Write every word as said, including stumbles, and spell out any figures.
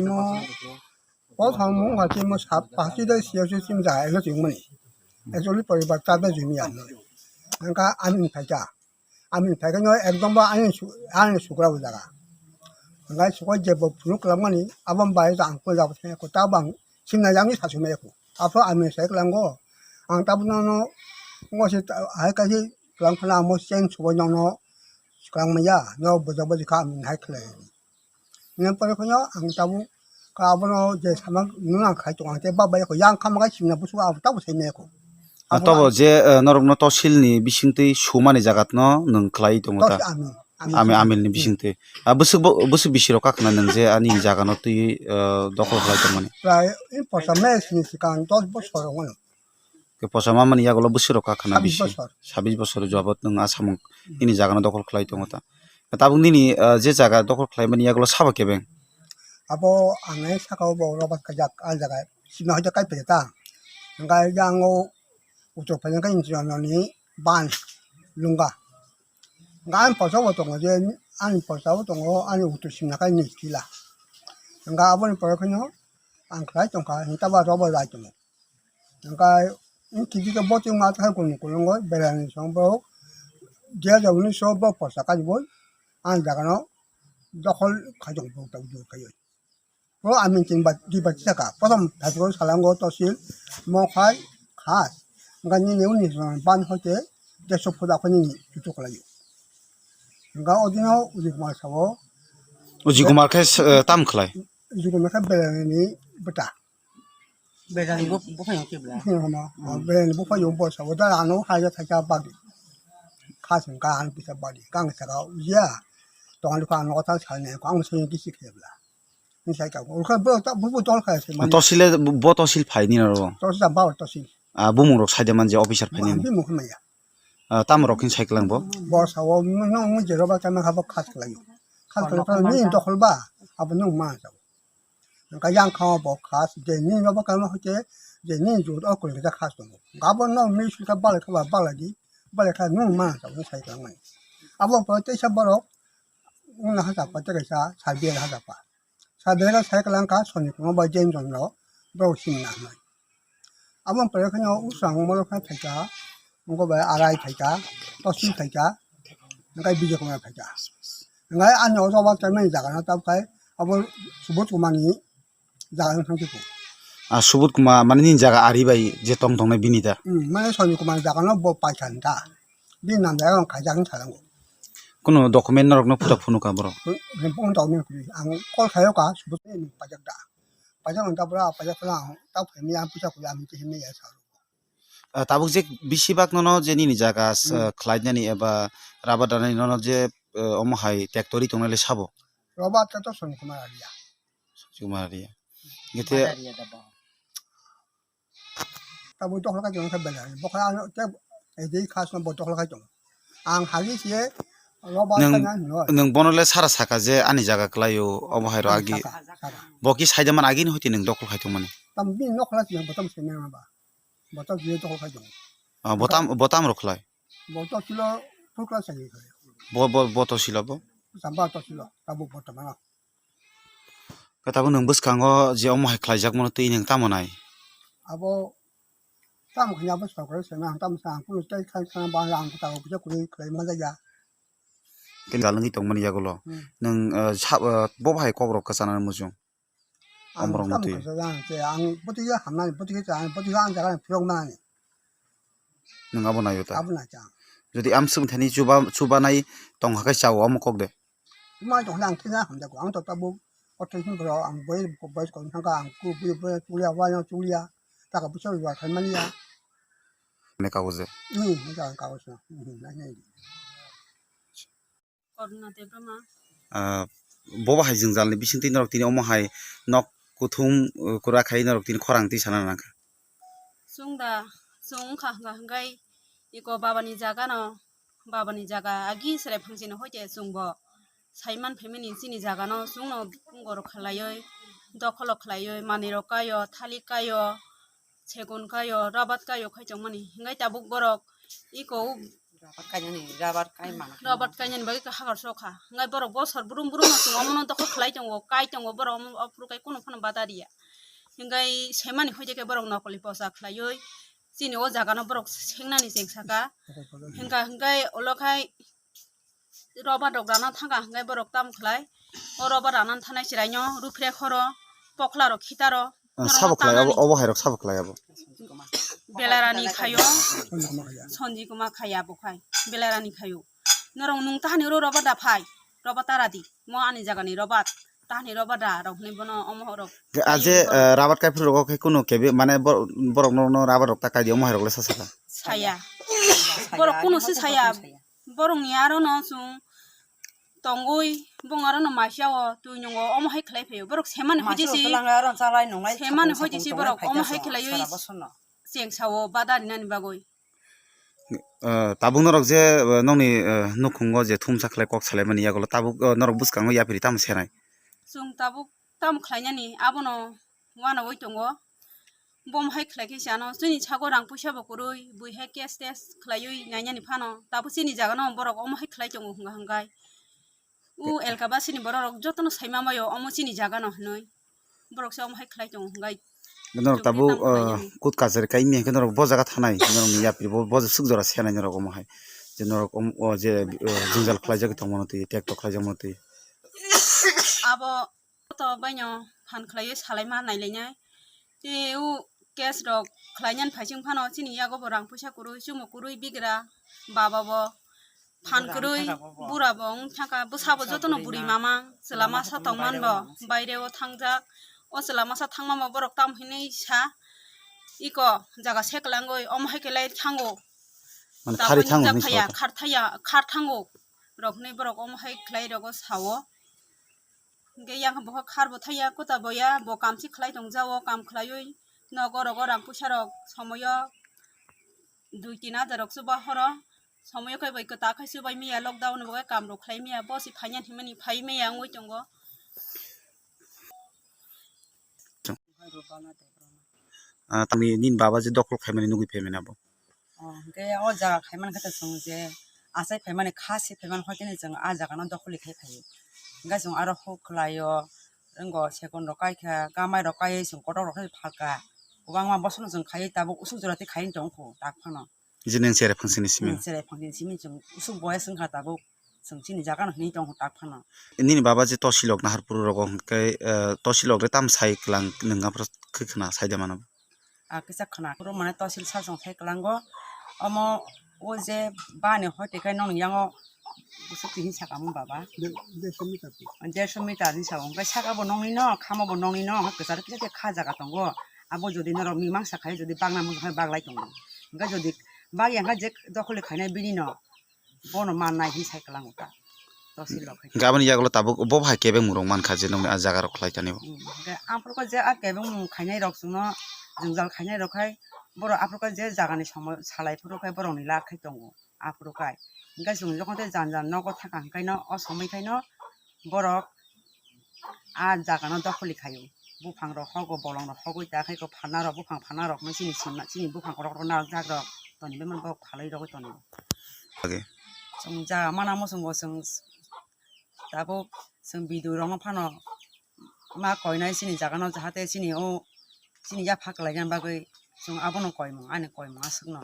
Mo, o thang mung ha chini mo sab pasi dai siya si sim ja elo chini mani. Actually poribar ta da jumi ya. Angka amin phaika. Amin phaika no ekdom ba ani su-, ani sukra bo jaga. Angka sukra je bo phunuk lamani abam bai jang ko jabo thai ko ta bang simna jang ni sasu me ko. Apho amin sai klango. Ang ta bono no ngo se ta-, hai ka se klang phana mo chen subo no no klang maya. No boja boji kha amin hai khlai. Nang pore kheno ang tabuk ka abono je sama nung ang khai tongo, ang tei baba yako yang kama kai simna busugo abo tabuk sai maya ko. Ah, abo tobo ang je, eh, norokno tosil ni bisingtwi sumani jagat no nwng khlai tongo ta? Tosi ami, ami Ami, sini. Amil ni Hmm. Bisingtwi. Ah, bwswk bo, bwswk bisi rok kakhna nwng je ani jaga no twi, eh, dokhol khlai tongmani? Prai in porsa mes ni sikang dos bosor wngmano. Ke posa mamani yagulo bwswk rok kakhna Sabis bisi. Bosor. Sabis bosor jabot nwng asamung Hmm. Nini jaga no dokhol khlai tongo ta. Tabuk nini, ah, je jaga dokhol khlai mani yagulo sabo kebeng? Abo ang nai saka o bo robat kajak a jaga sima hoite kai pele ta. Hingke yang o utok pele kai ni ban lunga. Hingke ani posa bo tongo je ani posa bo tongo ani utok simna kai ni kila. Hingke aboni pore kheno ang khlai tongkha hingke ba robo lai tongo. Hingke in kiji ke boti ma thai kun kun ngo berani song bo je ja uni so bo posa kai bo an jaga no dokhol khai tong bo ta jor kai. Pro amin tin ba di ba saka. Prothom thai pro salango tosil mo khai khas. Hingke nini uni ban hoite deso phuda khani ni tutu khlai. Hingke odino uni ma sao. Uji Kumar khe, eh, tam khlai? Uji Kumar khe berani beta. Berani bo, bo phai khe bla. Phai hama. Hmm. Berani bo phai bo sa. Oda ano haja thaja bagi. Kha sung ka an pisa bagi. Kang sa ka uya. Tong ani ko ano ta sa ne ko ang sung ki sik bla. Ni sai ka. Ul kha bo ta bo bo tol kha se mani. Tosil e bo tosil phai ni ro. Tosil ba tosil. Ah, bumung rok sai de man je officer phai ni. Bumung khe maya. Ah, tamo rok khe sai klang bo. Bo sa o no mo je ro ba ta ma kha bo khas khlai. Khas khlai ni dokhol ba. Abo no ma sa. Hingke yang kha bo khas, je ni nobo kaima hoite, je ni jut o koi kisa khas tongo. Gabo no mi sui kha balai kha ba balai di, balai kha nung ma sa sai kha mai. Abo po teisa borok, ung na ha pa te kaisa, sabi ha pa. Sabi ha sai kha lang kha, soni kuma ba jen jon no, bro sing na mai. Abo pore kheno usang molo kha phaikha, wngkha bai arai phaikha, tosi phaikha, wngkha Bijay Kumar phaikha. Wngkha ani o jaga o chaimani jaga no tabukhe abo Subodh Kumar ni jaga wng thangkhe. Ah, Subodh Kumar mani nini jaga ari bai je tong tongnai bini da? Hmm, mane Soni Kumar jaga no bo paikha wngkha. Bini nam jaga wng khaijak wng thalango. Kuno document norok no phuta phunukha borok? Hwnkhe phone tong nini kwrwi. Ang call khaio ka, Subodh ni pajak da. Pajak ang tabra, pajak phela ang, ta phai mi ang pusa kuya ang tihimi ya sa. Ah, tabuk je bisi bak nono je nini jaga, hmm, ah, khlainani eba rubber danani nono je, ah, omo hai tractory tongnai le sabo? Rubber ta to Soni Kumar Aria. Soni Kumar Aria. Gete Kumar Aria da bo. Tabuk dokhol khai tong kha belai. Bokha ano te ejei khas no bo dokhol khai tong. Ang hagi siye roba Nwng, sana hino. Nwng bono le sara saka je ani jaga kwlaio, omo hai ro agi. Saka, saka. Bo ki saida man agi ni hoite nwng dokhol khai tongmani? Tam bini nokhola siya botom sene ma ba. Botom siya dokhol khai tong. Ah, botam, botam ro khlai? Botom silo phukla sani khlai. Bo, bo, botom silo bo? Samba to silo, tabuk botom ano. Khe tabuk nwng bwskango je omo hai khlaijakmano twi nwng tamo nai? Abo tamo khe abo sorkar se nang tamo sa ang kunu tei khai khana ba ang khe tabuk kisa kwrwi khlai manjakya. Khe gal wngwi tongmani yagulo. Hmm. Nwng, eh, sa-, eh, bo bahai kokrok kwchana muchung? Ang omorok tamo mutwi. Kwchajak ang khe ang bwtwi hamnani, bwtwi khe ang bwtwi ang jaga phirok manani. Nwng abo naio ta? Abo nai ta. Jodi amswk thani chuba, chubanai tongkha khe chao, omo kok de. Mai tong ang khe na hamjak ang to tabuk. O tei hin bro ang bai, bai ko thang ka ang ku bui bui chulia wa yang chulia. Ta ka bwsa wa khai mania. Ne kagoje. Ni, ni ka kagoje. Ni, ni, ni. Koruna Debbarma. Ah, bo bahai jwngjalni bisingtwi norok tini omo hai nok kuthum, uh, kwrak khai norok tini khorang twi sana nangkha. Chwng da, chwng wngkha hwnkha hwnkhe iko babani jaga no, babani jaga agi chwrai phangsino hoite chwngbo saiman phaimani chini jaga no chwngno borok khlaiwi, dokholo khlaiwi, manwirok kaio, thalik kaio, segun kaio, rabat kaio khai tongmani. Hwnkhe tabuk borok iko Rabar kainani, rabar kai mana khe Rabar kainani bagwi khe hagar sokha. Hwnkhai borok bosor brum brum no chwng omono dokhor khlai tongo, kai tongo borok omo, ophuru kai kunu phano bada riya. Hwnkhai semani hoide khe borok nokoli posa khlaiwi chini o jaga no borok sengnani cheng saka. Hwnkhai, hwnkhai ulo khai roba dok rana thangkha, hwnkhai borok tamo khlai? O roba rana thanai chwraino ruphrek horo, pokla rok khitaro, Ah, borok sabo no khlai, obo, tanani. Obo hai rok sabo khlai abo. Belarani khayo, Sonjikuma khaya bo khai, Belarani khayo. Norok nung tahani ro roba da phai, roba tara di, mo ani jagani roba, tahani roba da rok hwnwi bono omo rok. Aje, eh, rabat kai phuru rok khe kunu kebe, mane bor-, borok no, no rabat rok ta kai di, omo hai rok le sa saka. Saya. Borok kunu se saya. Borok ni aro no chwng tongwi, bung aro no masia o twi nungo, omo hai khlai phaio. Borok semani hoidi si, semani hoidi si borok omo hai khlaiwi cheng sao bada rinani bagwi. Eh, tabuk norok je, eh, nokni, eh, nukhungo je thumsa khlai kok salaimani yagulo tabuk, eh, norok bwskango yapri tamo senai? Chwng tabuk tamo khlainani abono uanogwi tongo. Bo omo hai khlai khe se ano chini sago rang puisa bo kwrwi, bui hai cash tes khlaiwi nainani phano tabuk chini jaga no borok omo hai khlai tongo hwnga hwnkhe. U elka basini borok rok jotono sai ma maio omo chini jaga no hinui. Borok se omo hai khlai tongo hwnkhai. Norok tabuk, ah, kut kachari kai mia khe norok bo jaga thanai, norok ni yapri bo, bo suk jora se nai norok omo hai. Je norok om-, o je, ah, jwngjal khlai jagwi tong mano twi, tek tok khlai jak mano twi. Abo to baino phan khlaiwi salai ma nai lai nai. Te u case rok khlai nani phai chwng phano chini yago bo rang puisa kwrwi, chumo kwrwi bigra, baba bo phan kwrwi, bura bo wng thangkha, bwsa bo jotono buri mama, chwla masa tong man bo, baire o thangjak, o chwla masa thang man bo borok tamo hinwi sa, iko jaga se kwlangwi omo hai khe lai thango. Mane khari thango hinwi sa, khar thaya, khar thango rok hinwi borok omo hai khlai rogo sao. Hingke yang bo khar bo thaya, kota bo ya, bo kam si khlai tong jao, kam khlaiwi nogo rogo rang puisa rok somoyo dui tin hajar rok chuba horo, somoyo khe bai kwta khai chubai maya, lockdown bo khe kam rok khlai maya, bo si phaiya hinmani phai maya wngwi tongo. Ah, tamni nini baba je dokol khaimani nugwi phaimani abo? Oh, hingke o jaga khaimani khe chwng je achai phaimani kha se phaimani hoi tini chwng a jaga no dokholi khai phaio. Hingke chwng aro huk khlaio, wngbo second rok kai kha, kamai rok kai chwng kotor rok khai phalka. Kwbangma bosong chwng khai tabuk usuk jora tei khai tong kho tak phano. Je neng cherai phangsini simi? Hmm, cherai phangsini simi chwng usuk boya swngkha tabuk. Chwng chini jaga no hinwi tongo tak phano. Nini baba je tosilok Naharpuru rogo hwnkhe, eh, tosilok de tam sai kwlang nwng aphuru khe khna sai de mano? A kisa khna. Phuru mane tosil sajong sai kwlango. Omo o je bani hoi tei kai nong yango busuk tini saka mo baba. De-, dersho meter. Dersho meter ni saka. Hwnkhe saka bo nongni no, khamo bo nongni no, hwnkhe kwcharo kisa kisa kha jaga tongo. Abo jodi norok mimang sa khai jodi bagna mung khai baglai tongo. Hwnkhe jodi bag yang kha je dokholi khainai bini no. Bono mannai hinwi sai kwlango ta. Tosilok hai. Hingke aboni yagulo tabuk bo bahai kebeng mung rok mankha je nongni a jaga rok khlai tani bo. Hmm, hingke aphuru khe je a kebeng mung khainai rok chwngno jwngjal khainai rok khai borok aphuru khe je jagani somoy salai phuru khe borokni lar khai tongo aphuru khai. Hingke chwng jokhon tei jan jan nogo thangkha hingkhe no o somoi khaino borok a jaga no dokholi khaio. Buphang rok hogo, bolong rok hogwi ta khai ko phalna rok, buphang phalna rok no chini simna, chini buphang rok rok narwk jak rok toni bemani borok phalwi rogwi toni. Age. Chwng jaga mana muchungo chwng tabuk chwng bidui rok no phano ma koinai chini jaga no jahate chini o chini yapha kwlaina bagwi chwng abono koimung, ani koimung aswkno.